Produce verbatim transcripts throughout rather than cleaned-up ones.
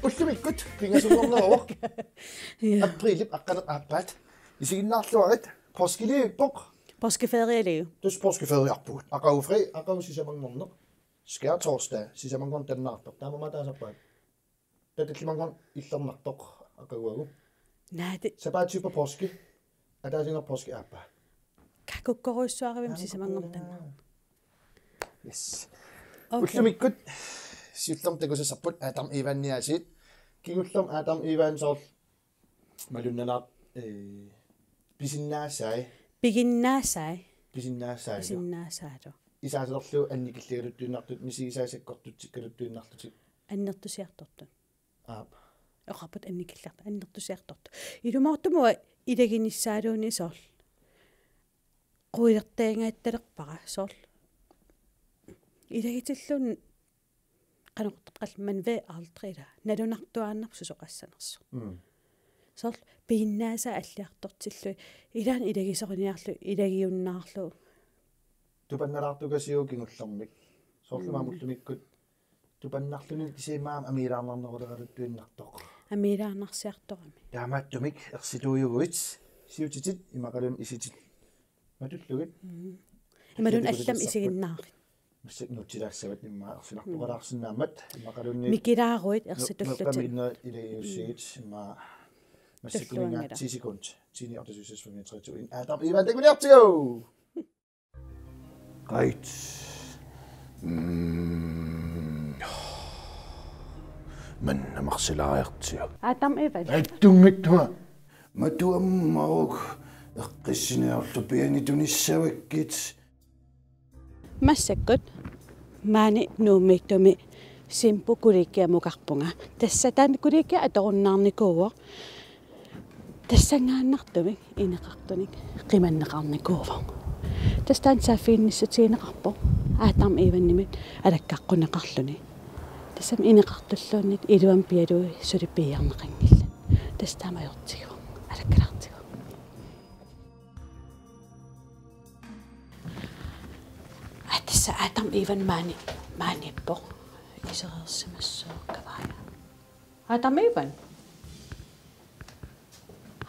Ullumikkut pingasunngorneruvoq. Ja. Aprilip aqqaneq aappaat. Isiginnaarluarit. Poorskiliivippoq. Poorskiferialiu. Tassa poorskiferiarpugut. Aqagu fri, aqagu sisamanngorneq. Skærtorsdag, sisamanngorneq tannaartoq. Taamaammat taasarpaat. Taava tallimanngorneq illernartoq aqaguagu. Naati. Sapaatip-aappaat poorski. Ataasinngorpoq poorskip aappaa. Kakukkorujussuarivimmi sisamanngorneq tannaartoq. Yes. Okay. Ullumikkut siullermik takusassarput Adam Ivanniaasiit. Kingullermik Adam Ivan soorlu malunnanaa-, ee, pisinnaasai. Piginnaasai. Pisinnaasai. Pisinnaasaalu. Isaasalerlu annikilligaluttuinnartut, misigisai sakkortutsikkaluttuinnarlutik. Annertusiartortut. Aap. Oqarput annikilliartut, annertusiartortut. Ilumoortumik ilaginissaaluunniit soorlu. Quilertaangaattalerpara soorlu. Ilagitilluunniit qanoq oqartoqarpa, man ved aldrig, ila nalunartuaannarpoq susoqassanersoq. Mm. Soorlu piginnaasaat alliartortillugit, ilaanni ilagisoriniarlugu, ilagiunnaarlugu. Tupannalaartukasiuvoq kingullermik. Soorlu Mm. maani ullumikkut tupannarluni kisianni aamma amiilaarnarneruleraluttuinnartoq. Amiilaarnarsiartorami. Taamaattumik ersituujuguit siutitit imaluunniit isitit matullugit. Mm. Imaluunniit allamik isiginnaarit. Massakkut nuutsilaassavat immaqa ersinartoqalaarsinnaammat immaqaluunniit. Mikilaaruit nu-, ersitullutit. Meeqqamiinnerit ilagiussigit Mm. immaqa massakkut Tulluanngilaq. Ti sekund. Ti, ni, otte, syv, seks, fem, tre, to, en. Adam Ivan, takuniartigu! Qait. Mm. Manna marsilaariartigu. Adam Ivan. Attunngitsuma. Matu ammaruk. Eqqissiniarlu piani tunissavakkit. Massakkut maani Nuummiittumi Simpu kollegiamukarpunga. Tassa taanna kollegia atorunnaarnikuuvoq. Tassanngaannartumik ineqartunik qimanneqarnikuuvoq. Tassa taanna saaffiginnissutigineqarpoq Adam Ivanimit alakkarunneqarluni. Tassami ineqartulluunniit iluamik pialui suli piiarneqanngillat. Tassa taama ajortigivoq, alakkalaartigu. Aa, tassa Adam Ivan maani, maaniippoq. Isereersimassooq kavaana. Adam Ivan.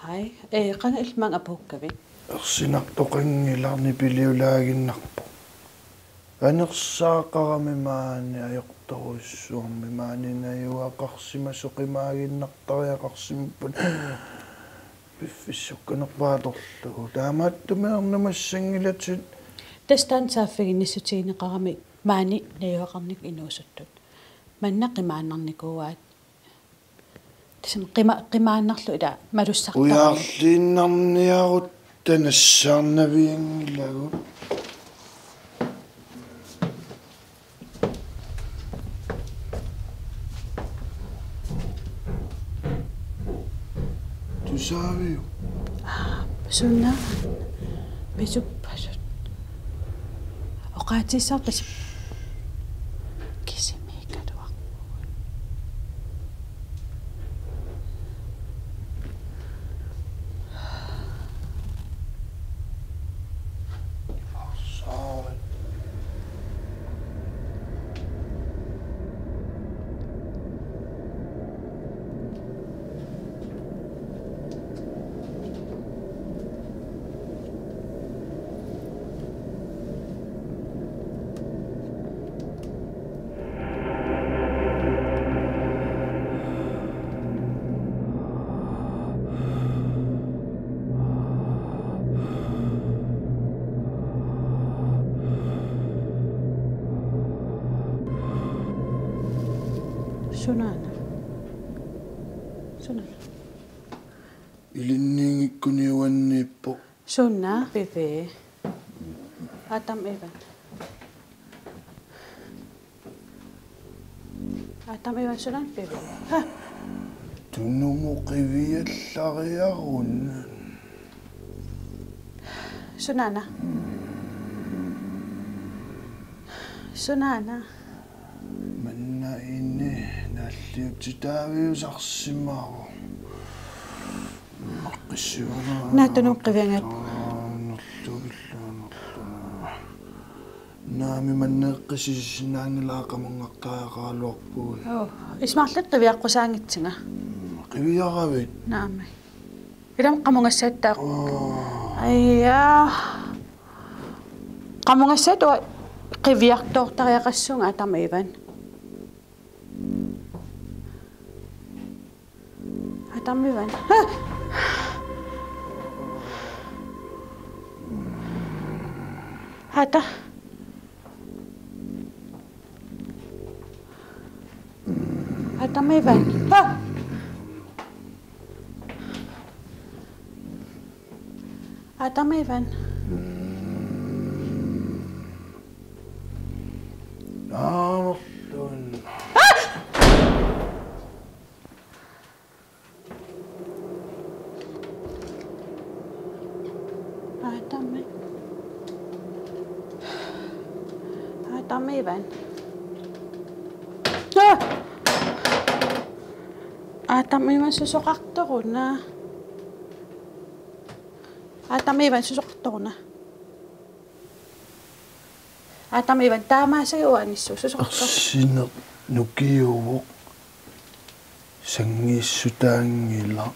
Hej. Ee, qanga illit maanga apuukkavit? Ersinartoqanngilaq, nipiliulaaginnarpoq. Anersaaqarami maani ajortorujussuarmik maani najugaqarsimasoq qimaaginnartariaqarsimapput. Piffissaq sukkanerpaatorlugu. Taamaattumik ernumassanngilatit. Tassa taanna saaffiginnissutigineqarami maani najugaqarnikkut inuusuttut. Manna qimaannarnikuuaat. Tassami qima-, qimaannarlugu ila malussartarami. Ujaarliinnarniarutta nassaarnavianngilagut. Tusaaviuk? Aa, suna. Pisuppasut. Oqaatigissavarput kisimiikkaluarpugut. Sunaana. Sunaana. Ilinniinngikkunik uanniippoq. Suna pivi? Adam Ivan. Adam Ivan, sunaana pivi? Ha? Tunumut qiviallariarun. Sunaana? Sunaana? Manna ini nalliutsitaaviusarsimavoq. Maqqissivara. Naatunut qiviangaat. Nalliutsitaaviusarsimavoq. Aami manneqqisissinnaanngilaa qamunngartariaqaraluarpugut. Oo, ismaarlat qiviaqqusaanngitsinga. Qiviaravit? Naamik. Ilami qamunngassatta. Aa. Aja. Qamunngassatta qiviartoortariaqassunga Adam Ivan. Adam Ivan. Ah! Ata. Adam Ivan. Ah! Adam Ivan. Amerlun. Adam. Adam Ivan. Ah! Adam Ivan, susoqartoruna. Adam Ivan, susoqartoruna. Adam Ivan, taamaassaaq uanissu, susoqartoq. Arsineq nukiuvoq. Sanngiissutaanngilaq.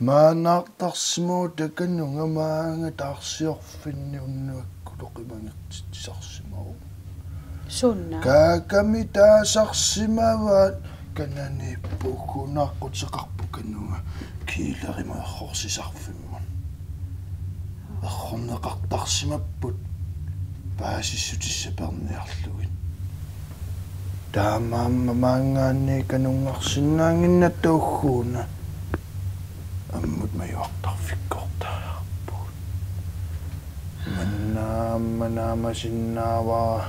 Maannaartarsimavoq takanunga maanga taarsiorfinni unnuakkut oqimangertitsisarsimavoq. Sunna. Kaakami taasarsimavaat kanani pukunaqquteqarpoq kanunga kiilerima errorsisarfimmut. Errorneqartarsimapput paasissutissaq peerniarlugit. Taamaammat maanngaanniit kanunngarsinnaannginnatta ugguuna ammut majuartarfikkortariaqarpugut. Manna aamma naamasinnaavara.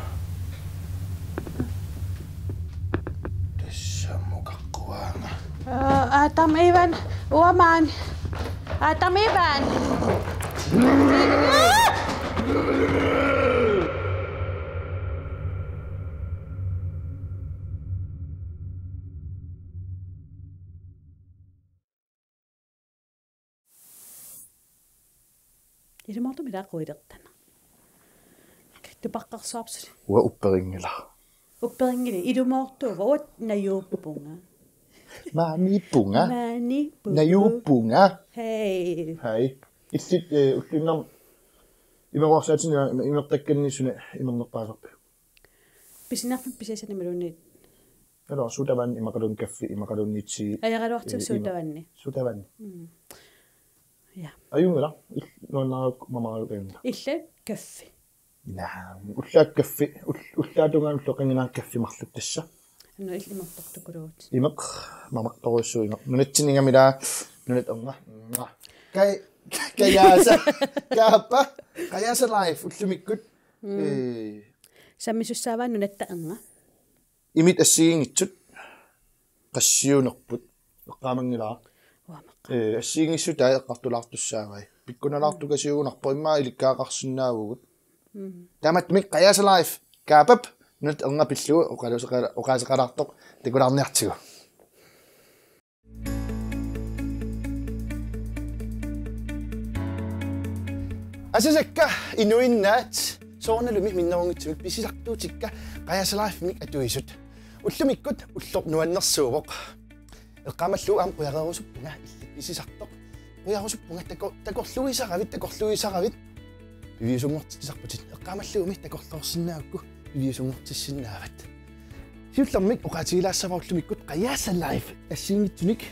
Tassa ammukaqquaanga. Aa, Adam Ivan, uanga maani. Adam Ivan! Ilumoortumik ilaa quilertana. Tupaqqarsuarput suli. Uanga upperinngilaq. Upperinngilaq, ilumoortuuvoq, uanga najuuppunga. Maaniippunga. Maaniippunga. Najuuppunga. Hej. Hej. Illit, eh, ulluinnarni imeruersaatini imertakkanni suna imernerpaasarpiuk? Pisinnaaffimmi pisiassani imaluunniit. Ila sodavand imaluunniit kaffi imaluunniit tea. Ajagaluartigu, eh, ima-, sodavandi. Sodavandi. Mm. Ja. Ajunngilaq, il-, nuannaaruk mamariuk ajunngilaq. Illit kaffi. Naa, ullaaq kaffi, ull-, ullaap tungaanut ulloqanngilaq kaffi marluk tassa. Anna illit imertortukuluuvutit. Imeq, mamartorujussuuvoq imeq. Nunatsinni ingammik ilaa, nunat ernga. Kaj-, Kajaasa, Kaapa, Kajaasa Live, ullumikkut. Mm. Eh. Sammisussaavaa nunatta ernga. Imit assigiinngitsut qassiunerput eqqaamanngilara. Uameqqa. Ee, assigiinngissutaat eqqartulaartussaavai. Pikkunalaartukasiugunarpoq immaqa ilikkagaqarsinnaavugut. Mm. Taamaattumik Kajaasa Live, Kaapap nunatta ernga pillugu oqaluseqa-, oqaaseqalaartoq takulaarniartigu. Asasakka inuinnaat, soorunalumi minnerunngitsumik pisisartuutikka Kajaasa Live-imik atuisut. Ullumikkut ulloq nuannersuuvoq. Eqqaamallugu aamma qujareerusuppunga illit pisisartoq. Qujarusuppunga tako-, takorluisaravit, takorluisaravit. Piviusunngortitsisarputit, eqqaamallugumi takorloorsinnaagukku piviusunngortissinnaavat. Siullermik oqaatigilaassavara ullumikkut Kajaasa Live assigiinngitsunik,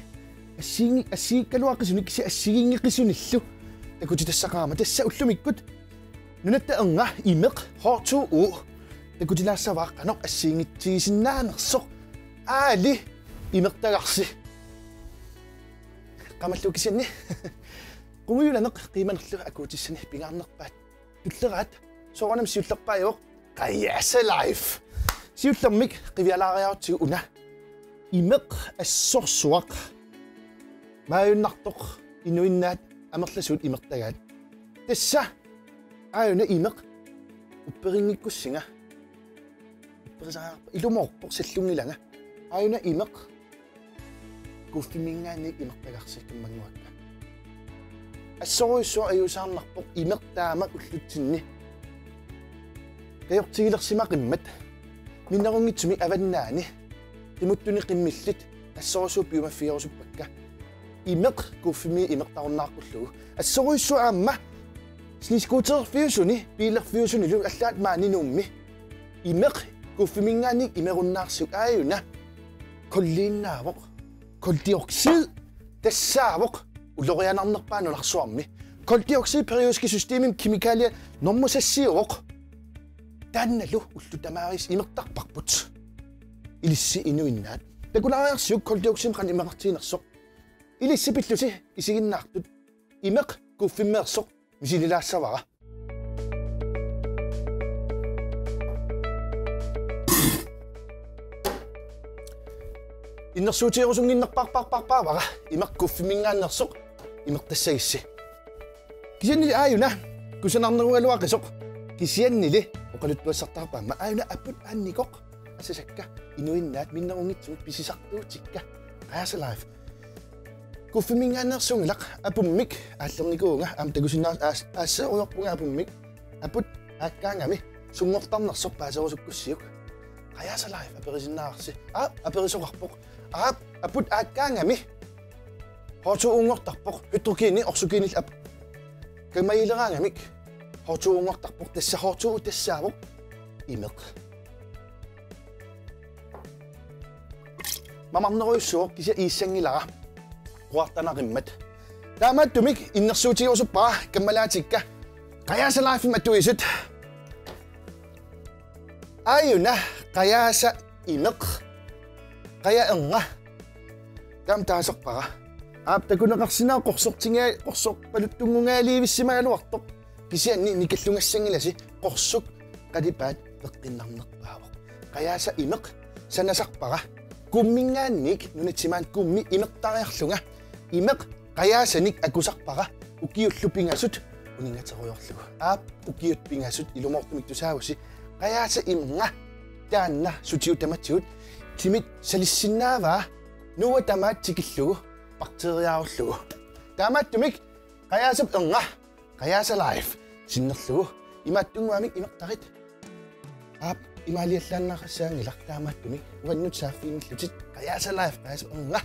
assigiinngi-, assigiikkaluaqisunik kisianni assigiinngeqisunillu takutitassaqarama. Tassa ullumikkut nunatta ernga imeq H to O takutilaassavara qanoq assigiinngitsigisinnaanersoq, aali imertagarsi. Eqqaamallugu kisianni qungujulaneq qiimanerlu akuutissani pingaarnerpaat tulleraat soorunami siullerpaajuvoq Kajaasa Live. Siullermik qivialaariarutsigu una imeq assorsuaq maajunnartoq inuinnaat amerlasuut imertagaat. Tassa aajuna imeq upperinngikkussinga. Upperisariaqarpa ilumoorpoq salluunngilanga. Aajuna imeq kuuffimminngaanniit imertagarsi kammannguakka. Assorujussuaq ajuusaarnarpoq imeq taama ullutsinni. Kajortigilersimaqimmat. Minnerunngitsumik avannaani. Qimuttuni qimmillit. Assorsuup piumaffigerusuppakka. Imeq kuuffimmi imertarunnaarpullugu. Assorsuup aamma snescooterfiusuni, biilerfiusunilu allaat maani Nuummi. Imeq kuuffimminngaanniit imerunnaarsuk aajuna. Kolliinnaavoq. Koldioxid tassaavoq ulorianarnerpaaq nunarsuarmi. Koldioxid periodiske systemimi kemikaalia normu sassiuvoq. Taannalu ullut tamaaviisa imertarparput. Ilissi inuinnaat. Takulaariarsiuk koldioxid qanoq imeqartiginersoq. Ilissi pillusi isiginnaartut. Imeq kuuffimmeersoq misililaassavara. Innersuutigerusunnginnerpaarpaarpaarpaavara imeq kuuffimminngaanneersoq imertassagissi. Kisiannili aajuna kusanarnerugaluaqisoq kisiannili oqaluttuassartarpaamma aajuna aput aannikoq asasakka inuinnaat minnerunngitsumik pisisartuutikka. Qajaasa Life. Kuuffimminngaanneersuunngilaq apummik aallernikuuvunga aamma takusinnaa-, aas-, aasseerujoorpunga apummik. Aput aakkaangami sunngortarnersoq paaserusukkussiuk. Qajaasa Life aperisinnaarsi. Aap, aperisoqarpoq. Aap, aput aakkaangami. H to-unngortarpoq. Hydrogeni oxygeni ap-. Kamajileraangamik. H to-unngortarpoq. Tassa H to-u tassaavoq imeq. Mamarnerujussuuvoq kisianni iissanngilara. Quartanaqimmat. Taamaattumik innersuutigerusuppara kammalaatikka Qajaasa Life-imik atuisut. Aajuna qajaasa imeq. Qaja ernga. Taama taasarpara. Aap takuneqarsinnaavoq qorsortigaa-, qorsorpaluttunngugaaliivissimagaluartoq. Kisianni nikallugassanngilasi qorsuk qalipaat peqqinnarnerpaavoq. Qajaasa imeq sanasarpara. Kuumminngaanniit nunatsinni maani Kuummi imertariarlunga. Imeq qajaasanik akusarpara ukiullu pingasut uninngaterujoorlugu. Aap ukiut pingasut ilumoortumik tusaavusi. Qajaasa ernga taanna sutigut tamatigut timit salissinnaavaa nuua tamaat tikillugu bakteeriaarullugu. Taamaattumik qajaasap ernga Qajaasa Life sinnerlugu imaattunnguamik imertarit. Aap imaaliallaannaqassaanngilaq taamaattumik uannut saaffiginnillutit Qajaasa Life qajaasap ernga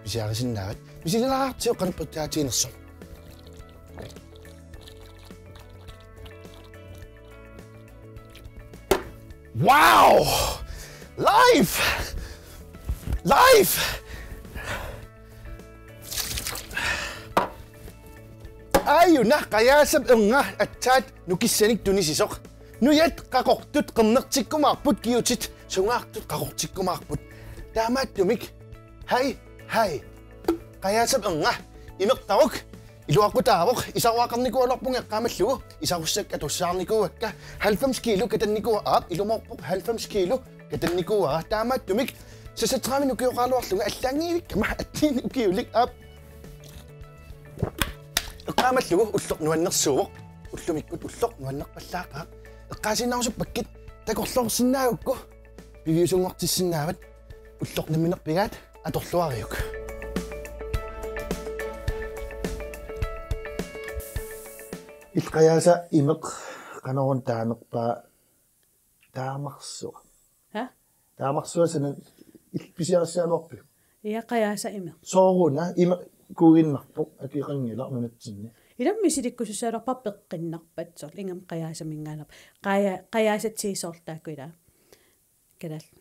pisiarisinnaavat. Misililaartiuk qanoq peqqinnaatiginersoq. Wow! Life! Life! Aajuna qajaasap ernga aatsaat nukissanik tunisisoq. Nujat qaqortut qernertikkumaarput kiutit sungaartut qaqortikkumaarput. Taamaattumik. Hej, hej. Qajaasap ernga imertaruk. Iluaqutaavoq isaruaqarnikuugaluarpunga eqqaamallugu. Isarussakka tussaarnikuuakka. Halvfems kilo katannikuuara aap ilumoorpoq halvfems kilo katannikuuara. Taamaattumik seksogtredive ukioqaraluarlunga allaanngivikkama attiini ukiulik aap. Eqqaamallugu ulloq nuannersuuvoq. Ullumikkut ulloq nuannerpallaaqaaq. Eqqaasiinnarusuppakkit takorloorsinnaagukku piviusunngortissinnaavat ulloq nammineq pigaat atorluariuk. Illit qajaasa imeq qanoruna taanerpaa taamarsuaq. Ha? Taamarsuaq sanani illit pisiarissaagaluarpiuk? Ia qajaasa imeq. Sooruna imeq kuuginnarpoq akeqanngilaq nunatsinni. Ilami misilikkusussaagaluarpara peqqinnarpat soorlu ingammik qajaasaminngaanneerpoq. Qaja-, qajaasat siisooq taakku ilaa. Kalaallit.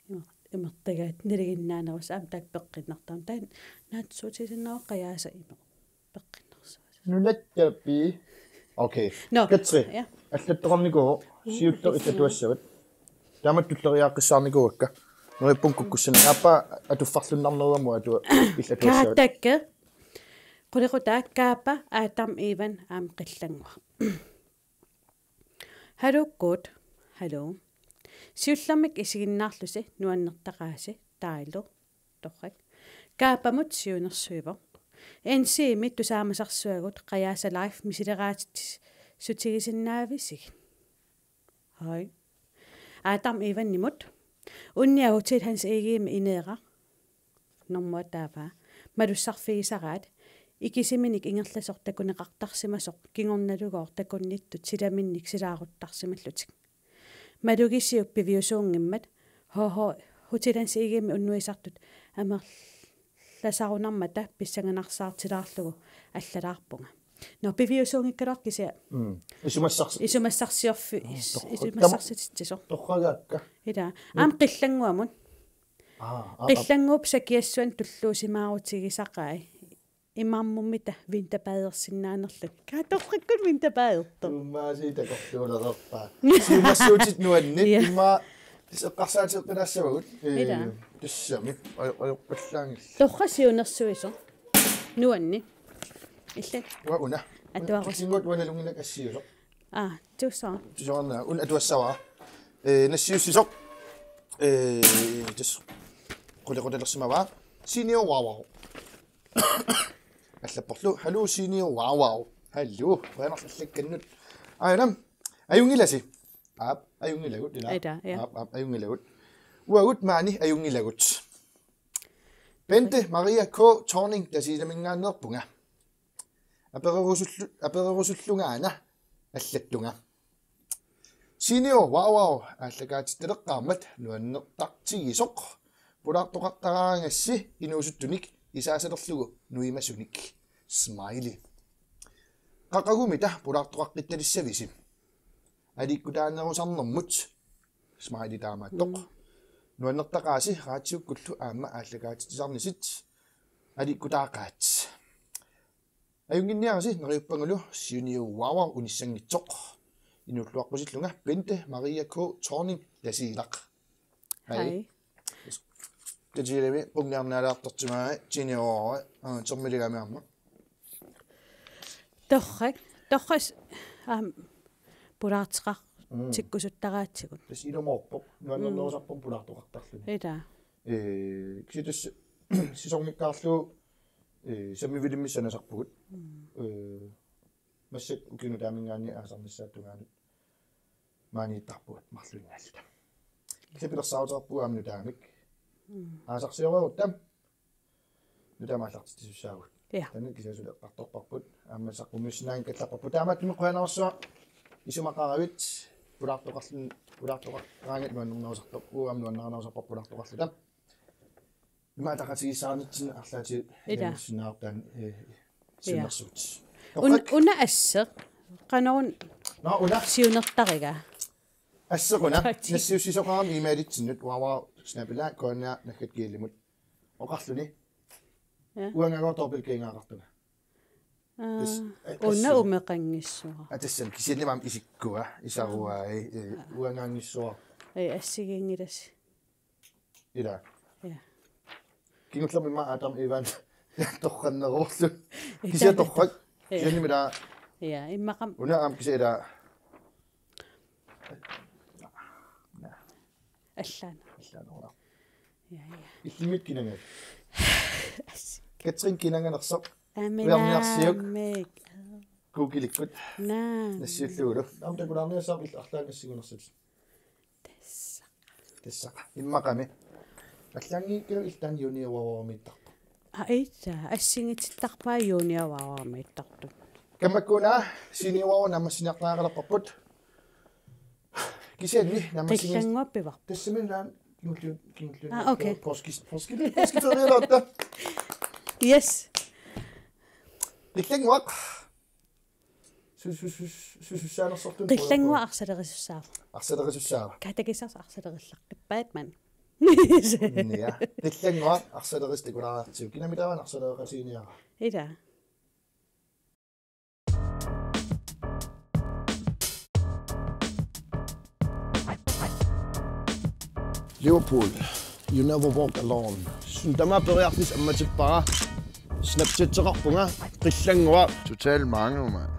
Imer-, imertagaat nalinginnaanerusut aamma taakku peqqinnartarput. Taanna naatsorsuutigisinnaavara qajaasa imeq. Peqqinnarsuaq. Nunatta pii. Okay. Nå. Katri. Ja. Allattoqarnikuuvoq. Siulleq illatuassavat. Taamatut tulleriiaaqqissaarnikuuakka. Neriuppunga kukkussannik. Aappaa atuffarluinnarnerugamik atua illatuassavat. Kaatakke. Qulequtaa Kaapa Adam Ivan aamma Qillannguaq. Hallo Guut, hallo. Siullermik isiginnaarlusi nuannertaqaasi taavalu torrak. Kaapamut siunnersuivoq. N C-mi tusaamasarsuagut Qajaasa Life misileraatitsissutigisinnaavisi? Hej. Adam Ivanimut. Unnia Hotel Hans Egedemi ineeraq. Normu taava. Malussarfigisaraat. Ikisiminik ingerlasoq takuneqartarsimasoq kingornalugooq takunnittut silaminnik silaaruttarsimallutik. Malugisiuk piviusuunngimmat H H Hotel Hans Egedemi unnuisartut amerlasarunarmata pissanganarsaartilaarlugu allalaarpunga. Nå, piviusuunngikkaluarpoq kisianni. Mm. Isumassarsi-, isumassarsiorfi-, is-, torrak. Isumassarsititsisoq. Torragaakka. Ila. Aamma Qillannguamut. Aa, aa, aa. Qillannguup sakiassuani tulluusimaarutigisaqai. Imarmummi taava vinterbadersinnaanerluni. Katorrakkut vinterbadertoq. Tuummaasiit takorluulererpaa. Siumassuutit nuanni. Ja. Immaqa eqqarsaatigeqqilaassavagut. Ee, ila. Tassami. Aj-, ajorpallaanngillat. Torrak siunersuisoq. Nuanni. Illit. Uanga una. Atuarus. Kisimut uanga nalunnginnakku assiusoq. Aa, tusaana. Tusaana. Una atuassavara. Ee, nassiussisoq. Ee, tassa. Qulequlelersimavaa. Senior Wow Wow. Allapporlu, "Haluu, Senior Wow Wow." Haluu, qujanarlu allakkannut. Aajuna, ajunngilasi? Aap, ajunngilagut, ila. Ila, ja. Aap, aap, ajunngilagut. Uagut maani ajunngilagut. Bente Maria K. Thorning Tasiilaminngaanneerpunga. Apererusullu-, apererusullungaana allattunga. Senior Wow Wow aallakaatittaleqqaarmat nuannertartigisoq. Pulaartoqartaraangassi inuusuttunik isaasalerlugu nuimasunik. Smiley. Qaqugumiita pulaartoqaqqittalissavissi? Aliikkutaanerusarnermut. Smiley taamaattoq. Mm. Nuannertaqaasi radiukkullu aamma aallakaatitsisarnisit. Aliikkutaaqaat. Ajunnginniarisi neriuppagulu Senior Wow Wow unissanngitsoq. Inuulluaqqusillunga Bente Maria K. Thorning Tasiilaq. Hej. Hej. Tasiilami qunniarnaalaartartimaai Senior Wow Wow, aa, termiligaami aamma. Torrak, torrak s-, aam, pulaarteqar-, mm, tikkusuttaraatigut. Tassa ilumoorpoq, nuannernerusarpoq pulaartoqartarluni. Ila. Ee, kisianni tassa sæsonimikkaarlugu, ee, sammivilimmissanasarpugut. Mm. Ee, massakkut ukiup nutaaminngaanniit aasarnissaata tungaanut maaniittarpugut marluinnaalluta. Kisianni pilersaaruteqarpugut aamma nutaamik. Mm. Aasarsioreerutta nutaamik aallartitsisussaavugut. Ja. Taanna kisianni suli eqqartorparput. Aamma saqqummiussinnaanngikkallarparput. Taamaattumik qujanarsuaq isumaqaravit pulaartoqarlun-, pulaartoqartaraangat nuannernerusartoq. Uanga aamma nuannernerusarpara pulaartoqarluta. Ima ataqatigiissaarnitsinni arlaatigut. Ila. Ilannissinnaartaan, eh, ja, sinnersuut. Un-, torrak. Una asseq. Qanoq una. Nå, una. Siunertariga. Asseq una. Torrak. Nassiussisoqarami e-mailitsinnut, wow wow snabel-a K N R naggat G L-imut. Oqarluni. Ja. Uangagooq dobbelt G-ngaqartunga. Aa, tassa, eh, una asseq. Umeqanngissavara. Aa, tassami kisianni aamma isikkua, isaruai, eh, aa, uangaanngissavara. Ei, assigiinngilasi. Ila. Ja. Kingullermik aamma Adam Ivan torranneruullu. Kisianni torrak. Ja. Kisianni ila. Ja, immaqami. Una aamma kisianni ila. Allaana. Allaana. Ja, ja. Illimmi kinanga? Assi. Katrin Kinanganersoq. Aamma ujarniarsiuk. Aamma. Googilikkut. Naa. Nassiullugulu. Aamma takulaarniassaaq illit arlaannik assingunersut. Tassa. Tassa. Immaqami. Allaanngikkaluarlugu illit taanna Junior Wow Wow-miittarpoq. Aa, ila. Assigiinngittarpaa Junior Wow Wow-miittartut. Kammakkuuna Senior Wow Wow naammassiniartariaqalerparput. Kisianni naammassinis-, Qillannguaq pivarput. Tassami naamma kingulliun-, kingulliun-, aa, okay. Poorskis-, poorskis-, poorskiferialuarta. Yes. Qillannguaq. Su-, su-, su-, su-, susussaanersortut. Qillannguaq arsalerissussaavoq. Arsalerissussaavoq. Katakisars arsalerillaqqippaa Batman. Ja. Qillannguaq arsalerissutigut takulaartigu. Kinami taava arsalereqatigiinniara? Ila. Liverpool, You Never Walk Alone. Suna tamaat periarfissaq ammatippara. Snapchateqarpunga, Qillannguaq. Totalt mange, mand.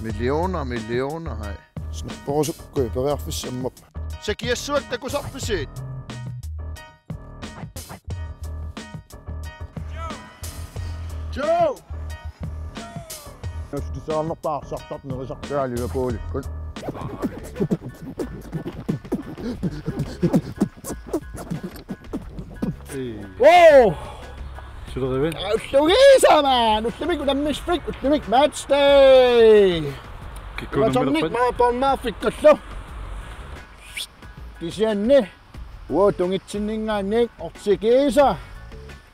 Millioner, millioner, hej. Snapperusukkuit periarfissaq ammappoq. Sakiassuaq takusarpisi? Joe! Nassutisaarnerpaarsartarnerisartaa Liverpoolikkut. Wow! Sulerivit? Ullugiisamaan! Ullumikkut unammisfik, ullumikkut matchday! Kikkuunermik? Uatornik maapalmaafikkullu. Kisianni uagut tungitsinninngaanniit ortikiisa.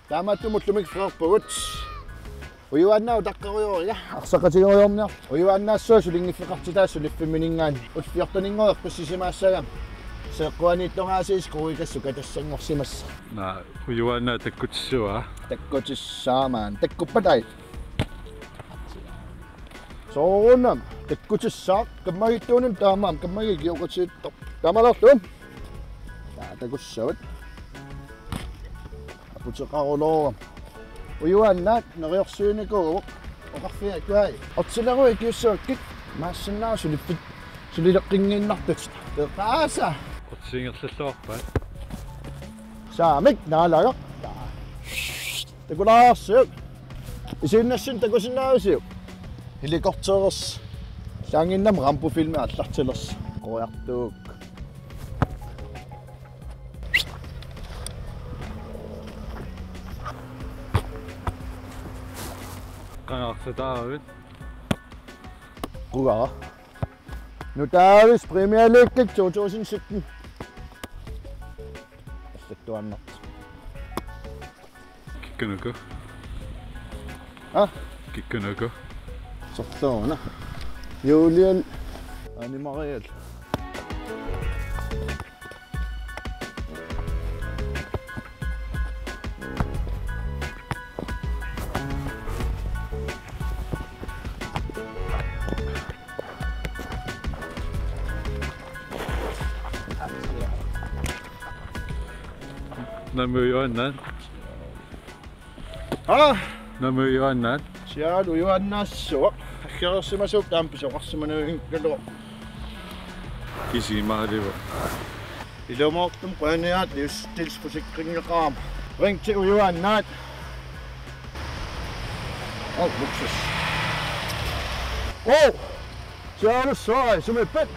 Taamaattumik ullumikkut feerpugut. Ujuaannaat utaqqerujooriga. Arsaqatigorujorniarlugu. Ujuaannaassuaq sulinngiffeqartitaa suliffimmininngaanniit. Ullut fjorteninngoq eqqussisimaassagami. Seeqquaniittoq aasiit skuuikassuk katassanngorsimassaaq. Naa, ujuaannaat takkutissuaa. Takkutissaaq maani. Takkuppat ai. Soorunami takkutissaaq, kammagittuunut taamaammat, kammagit ikioqatigiittoq. Taamaalilluta. Taa takussavat. Aputeqarulorama. Ujuaannaat neriorsuinikuuvoq. Oqarfiga kai. Ortileruit ikiussavakkit. Maassinnaavoq suliffik. Sulileqqinngiinnartut. Peqaasa. Ortiingerlalluarpaat. Saamik naalagaq. Takulaarsiuk. Isiinnassinnik takusinnaavarsiuk. Helikopterersi. Saanginnam Rambo-filmi aallartilersi. Qoriartuuk. Qangarsataavit. Qugara. Nutaavissut Premier League to tusind sytten. Allattuaannartoq. Kikkunuku. Ha? Kikkunuku. Sorluuna. Julian. Anne Mariel. Naamik ujuaannaat. Aa! Naamik ujuaannaat. Sialu ujuaannaassuaq. Aggereersimasuuvoq taama pisoqarsimanagikkaluaq. Kisimaalivoq. Ilumoortumik qujaniaat livsstilsforsikringeqarama. Ring til ujuaannaat. Åh, luksus. Åh! Sialussuaq, sumiippit?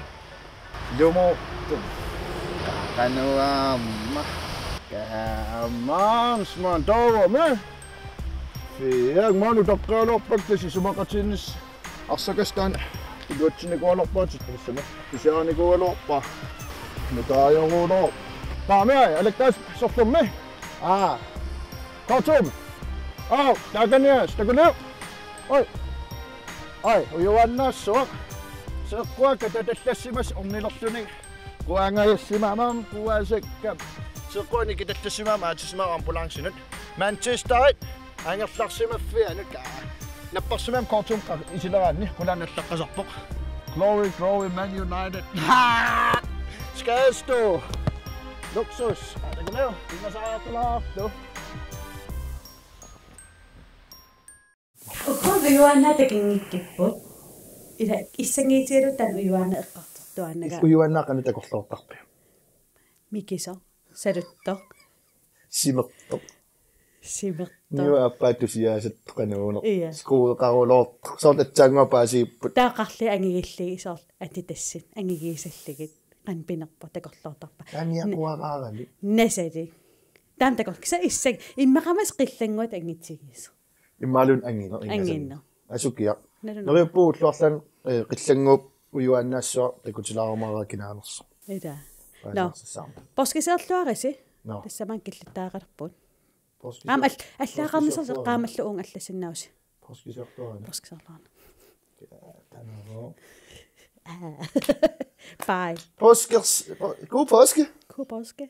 Ilumoortumik. Qanuaamma. Kaammaam, sman toormi. Fiak manu toqqaluarpakka sisumaqatiinnis. Arsakastaan iluatsinikuugaluarpaatit tassami. Pisiarinikuugaluarpaa. Nutaajoruuloor. Taamai, alakkaas sorlermi. Aa. Kvartum. Au, taakanias, takuliu. Oi. Ai, ujuaannaassuaq. Seeqqua katatallassimasut ornilerluni. Quangajassimaammat, quasakka. Seeqqua nikitallassimaammat aatsisimavoq ambulancenut. Manchesterit angerlarsimaffianut. Napparsimam Kvartum qa-, isileraanni, qulaannallaqqasarpoq. Glory, glory, Man United. Skadestue. Luksus. Takuliu, pingasariartulaarlu. Ukua ujuaannaat takunngikkipput. Ila issanngiitigalugu taanna ujuaannaat eqqartortuaannagaat. Ujuaannaat qanoq takorloortarpiuk? Mikisoq, saluttoq. Simertoq. Simertoq. Niua aappaa tusiaasat qanuuneq. Ia. Skuuqaruloortoq. Soorlu aatsaannguaq paasiipput. Taava qarliat angigillugit soorlu Adidassit angigiissallugit. Qanoq pinerpoq takorloortarpa. Taanna iaquaraarami. Nasali. Taama takorloortoq. Kisianni issaq immaqamassi qillannguata angitigisoq. Imaluunniit angineq, ingasani. Angineq. Asukiaq. Nalunaq. Neriuppugut ulluarlaan, eh, qillannguup ujuaannaassuaq takutilaarumaarpara kinaanersoq. Ila. Nå. Paasisassarma. Poorskisiorluarisi? Nå. Tassami killittariaqalerpugut. Poorskisior-, aamma al-, allaaqarnissasoq poorskisiorluarina. Eqqaamalluunniit allassinnaavasi. Poorskisiorluarina. Poorskisiorluarina. Taanna. Aa. Bye. Påskers-, po-, god påske. God påske.